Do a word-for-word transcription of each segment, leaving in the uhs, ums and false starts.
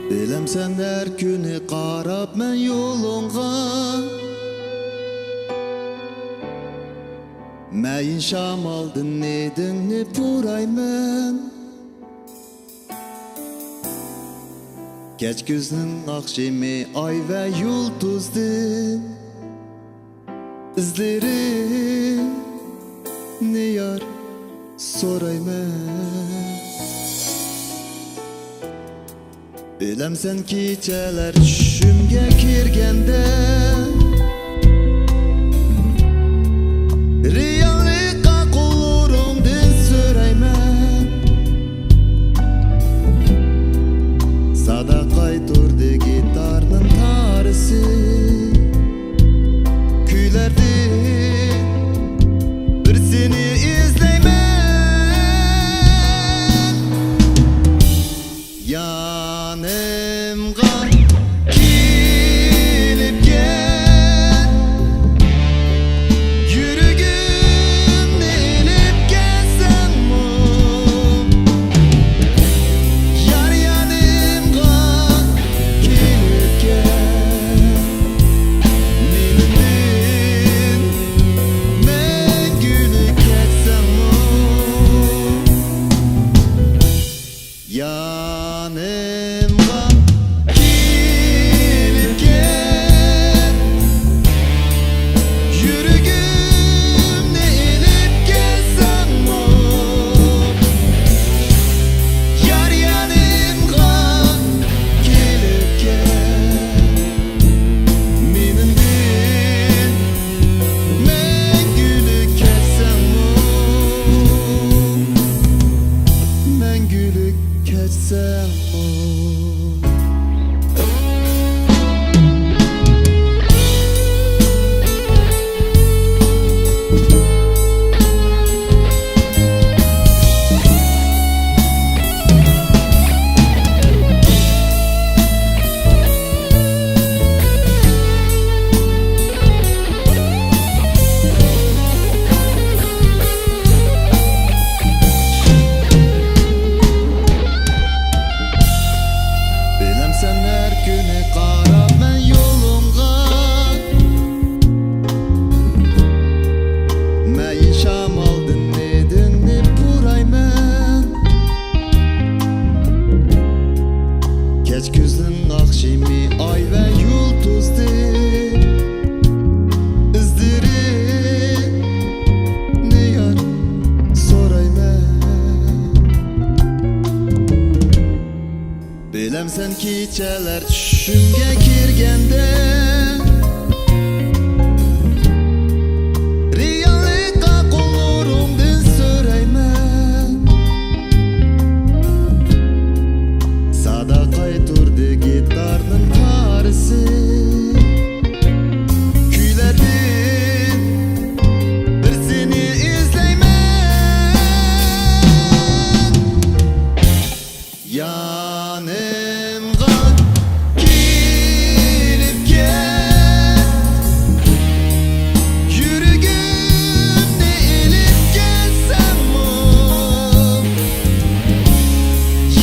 بىلەمسەن، ھەر كۈنى قاراپ مەن يولۇڭغا، مەيىن شامالدىن ھىدىڭنى پۇرايمەن. كەچ كۈزنىڭ ئاخشىمى ئاي ۋە يۇلتۇزدىن ئىزلىرىمنى يار سورايمەن. بىلەمسەن، كېچىلەر چۈشۈمگە كىرگەندە، رېئاللىققا قوللىرىڭدىن سۆرەيمەن. سادا قايتۇردى گىتارنىڭ تارىسى. كۈيلەردىن بىرسىنى ئىزدەيمەن. يانىمغا كېلىپ كەل، يۈرىكىمنى ئېلىپ كەلسەڭمۇ، يار يانىمغا كېلىپ كەل، مېنىڭدىن مەڭگۈلۈك كەتسەڭمۇ، يانىمغا كېلىپ كەل، يۈرىكىمنى ئېلىپ كەلسەڭمۇ، يار يانىمغا كېلىپ كەل، مېنىڭدىن مەڭگۈلۈك كەتسەڭمۇ، مەڭگۈلۈك كەتسەڭمۇ. بىلەمسەن، ھەر كۈنى قاراپ مەن يولۇڭغا، مەيىن شامالدىن ھىدىڭنى پۇرايمەن. كەچ كۈزنىڭ ئاخشىمى ئاي ۋە يۇلتۇزدىن ئىزلىرىمنى يار سورايمەن. بىلەمسەن، كېچىلەر چۈشۈمگە كىرگەندە، رېئاللىققا قوللىرىڭدىن سۆرەيمەن. سادا قايتۇردى گىتارنىڭ تارىسى. كۈيلەردىن بىرسىنى ئىزلەيمەن. يانىمغا كېلىپ كەل، يۈرىكىمنى ئېلىپ كەلسەڭمۇ،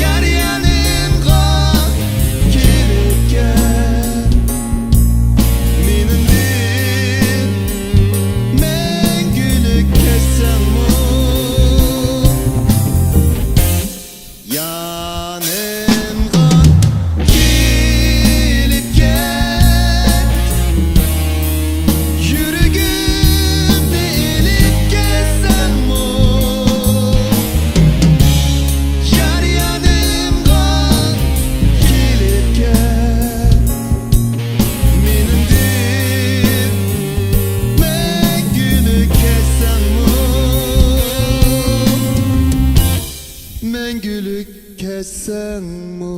يار يانىمغا كېلىپ كەل، مېنىڭدىن مەڭگۈلۈك كەتسەڭمۇ. يانىمغا كېلىپ كەل، يۈرىكىمنى ئېلىپ كەتسەڭمۇ، يار يانىمغا كېلىپ كەل، مېنىڭدىن مەڭگۈلۈك كەتسەڭمۇ. مەڭگۈلۈك كەتسەڭمۇ.